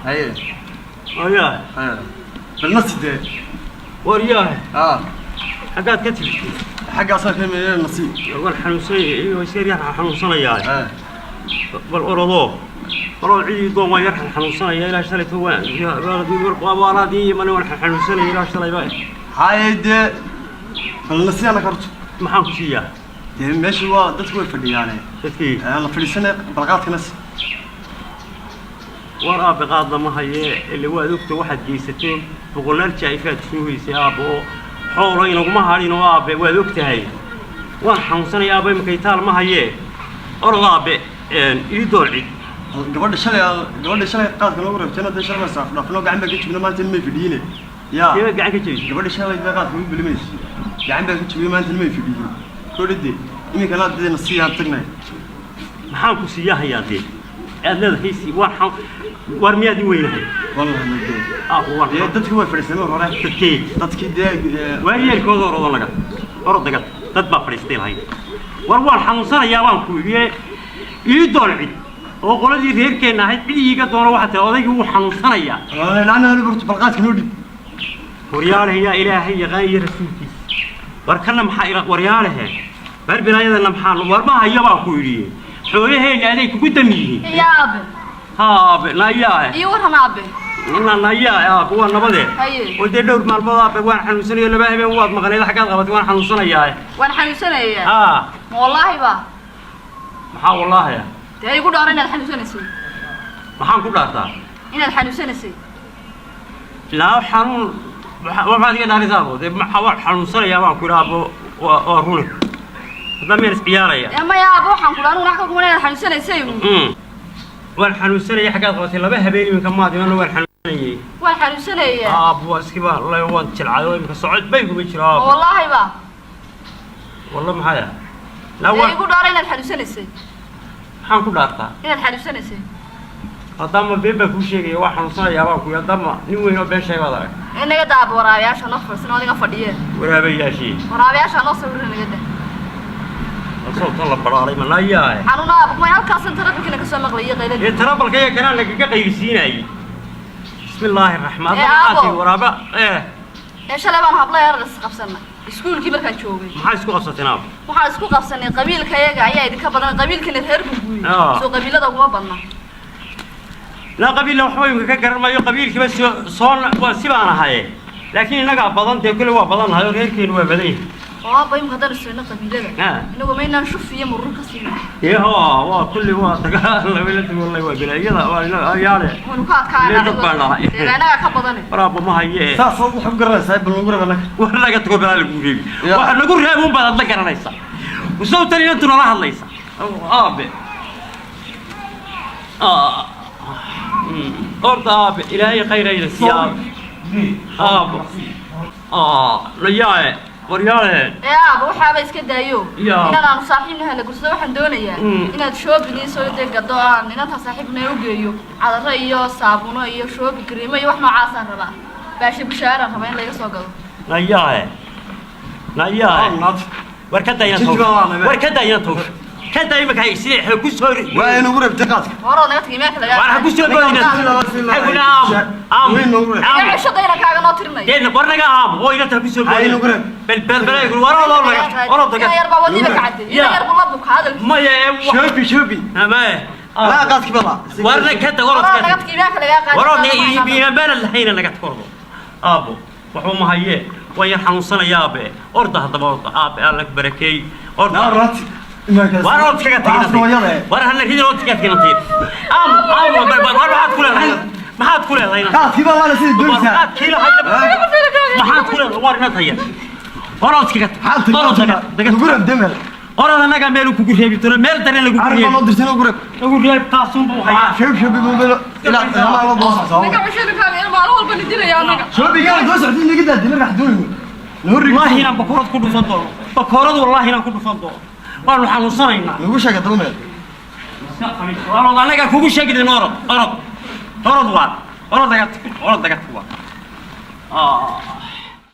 Haye. Ayaa. Haye, bal nasi dee. Waryaah. Ah. Xaggaad ka timid? Xaggaasaa ka imanaya, nasi. Waan xanuunsanaya, iska yar xanuunsanayaa. Ah. Bal orodoo, orod cidii doon, waan yar xanuunsanaya ilaa shalayto, waan waanaadii iman, waan xanuunsanaya ilaa shalayba. Haye dee, bal nasi ana karto. Maxaan ku siiyaa? Dee meesha waa dadku way fadhiyaane. Dadkii? La fadhiisanay, balqaadka nasi. War aabe, qaadla ma hayee, ile waad ogta waxaad geysateen, boqolaal jaa'ifaad soo hoysay aabbe, oo xoolo inaguma hadhin, oo aabe waad og tahay waan xanuunsanaya aabbe, imika itaal ma hayee, orod aabe ii doon cid. Gabadha shalay qaadka noogu reebtayna dee shalay baan saaf dhaafno, gacan baan ka jibino, maanta may fadhiine yaa. Keema gacan ka jebisay? Gabadha shalay baa qaadka ugu belimaysa, gacan baan ka jibiyey, maantana may fadhiyin koodhade, iminkana dee nasiyaan tagnay. Maxaan ku siiyaa hayaa dee aad leedahay si waan war miyaad ii weynahay? Wallahi dee. Aabbo waan Dee dadkii way fadhiisteen mar hore. Dadkii? Dadkii dee. Waayeelkooda orodo naga, orod naga, dad baa fadhiistay lahayd. War waan xanuunsanayaa waan ku idhi, ii doon cid oo qoladii reerkeenna ahayd cid iiga doono, waxaa tahay odaygii wuu xanuunsanayaa. Lacna horta balqaadka noo dhib. Waryaalehe, yaa ilaahay yaqaan iyo rasuulkiisa, war kana maxaa ila waryaalehe, war bilaayadana maxaa war ma hayo baan ku idhi, xoolaheenna aday kugu dam yihiin. Yaa aabe. Haa aabe, nayaahe. Iyo warran aabe. Nayaa aabe, waa nabadee. Haye. Oo dee dhowr maalmood aabe waan xanuunsanayo, laba habeen waad maqneed, xaggaad qabatay? Waan xanuunsanayaa. Waan xanuunsanayaa. Haa. Ma wallaahi ba? Maxaa wallaahi? Dee igu dhaara inaad xanuunsanaysay. Maxaan ku dhaartaa? Inaad xanuunsanaysay. Laa, xanuun waxaad iga dhaaraysaa abo, dee maxaa, waan xanuunsanayaa baan ku idhi abo, waa runi, haddaa miyaan is ciyaaraya? Dee maya aaba, waxaan ku dhaha aniguna wax ka kuma inaad xanuunsanaysay. Waan xanuunsanaya, xaggaad qabatay laba habeen iminka maad imana, waan xanuunsanayay. Waan xanuunsanayaa. Aabo waa iskiba la waan jilcay oo iminka socod bay kuma jiro Ma aabo. Wallaahi ba? Walla maxaya laa Dee waan igu dhaara inaad xanuunsanaysay. Maxaan ku dhaartaa? Inaad xanuunsanaysay. Haddaama been baan kuu sheegaya, waa xanuunsanayaa baan ku yidhi, haddaama nin weyn oo been sheeg baad arag. Inaga daa aaba, waraabayaasha noo fadhisan oo adiga fadhiyeen. Waraabayaashii? Waraabayaasha noo sawira, naga daa. Sawtan la baraaray manayaa. Xanuuna aaba kuma, halkaasan tarafikina kasoo maqlayo qayladii. Ee tarabalka iyo kanaa lagaga qaylisiinayay, bismi illaahi raxmaan. Ee, aabo. Waraaba ee. Ee shalay baan habla yar is qabsanay iskuulkii markaan joogay. Maxaa isku qabsateen aabo? Waxaan isku qabsanay qabiilkayaga ayaa idinka badan, qabiilkana reer Gunguuy. Ah. Soo qabiilada uguma badna. Laa, qabiilla waxba imika ka garan maayo, qabiilkiiba soo soo waa si baan ahaye, laakiin innagaa badan dee, kule waa badan nahay oo reerkeenu waa badan yahay. Oo aabba, imika haddaan islayno qabiilada, Ah. inagu maynaan shuf iyo murur ka siina? Dee ho, waa kulli waa dagaal labila, wallahi waa balaayada waa inaga ayaale. Waynu ka adkaanaa. Lee dad baan nahay. Dee inagaa ka badane. Waraaba ma haye. Saas waxaad ku garanaysaa, bal nagu reeb annaga. War laga tago, balaa lagu reebi. Ya. Waxa nagu reeb un baad adla garanaysa, usawtan inantu nala hadlaysa aabe. Ah. Horta aabe, ilaahay khayr ayna siiya aabe. Aabo. Ah, nayaae, waryaale. Ee aaba, waxaaba iska daayo. Ya. Inaan aanu saaxiibnahay la gursado waxaan doonayaa inaad shopping ii soo dee gado, aan inantaa saaxiibnahay u geeyo cadaro iyo saabuno iyo shopping kariimo iyo wax noocaasaan rabaa, baashe bushaaraan rabaa in laga soo gado. Nayaae, nayaae. Naad. War ka dayna. Jijib tawsh. baa la War ka dayna tawsh, ka day imika sidii ha ku soo Waa inagu reebtay qaadka. Horood naga tagay meelka lagaa War ha ku soo goyna, ha ku aam aam. Weyn noogu reeb. Aam. Cishada ina kaaga noo tirinay. Deen war naga aam oo inanta ku soo Ha goyna. inagu reeb. Bel bel bel, war oo naga orod naga. Ina yar baa wadiiba ka cadday, ina Ya. yar buu la buka hadalkiisa. Maya ee Shopping, shopping. maya. Laa, qaadki bala. Warna ka tag, orod Horood ka naga tag. tagay meelka lagaa qaaday. Waroo naga iimaan lahayna naga tag, ordo aabo, waxba ma haye, waan yar xanuunsanayaa aabe, orda haddaba, orda aabe, alla ku barakeey, orda. Naa raati. War orod kaga tag, war hana ridin, orod kaga tag, aam aam, war maxaad ku leedahay? Maxaad ku leedahay? Qaadkii baa la sidii doonaysaa. Qaadkii lahayd maxaad ku leedahay? War inad haya, orod kaga tag, orod naga naga. Nagu reeb demel. Orod, annaga meel kugu reebi doono, meel dareen lagu Arrin baa reebi. loo dirtay, nagu reeb. Lagu reeb, taasunba u hayaa. Shopping buu ilaa ilaa la doo socdaa. Ninka cishada kaaga in maalin walba nidilaya annaga. Shopping la doo socday, naga daadi la raxdooyo. Wallaahi inaan bakoorad ku dhufan doono, bakoorad wallaahi inaan ku dhufan doono, waanu xanuunsanaynaa. Nagu sheega daba meel. Orod, annaga kugu sheegidin, orod, orod, orod, waar orod naga tag, orod naga tag, waar.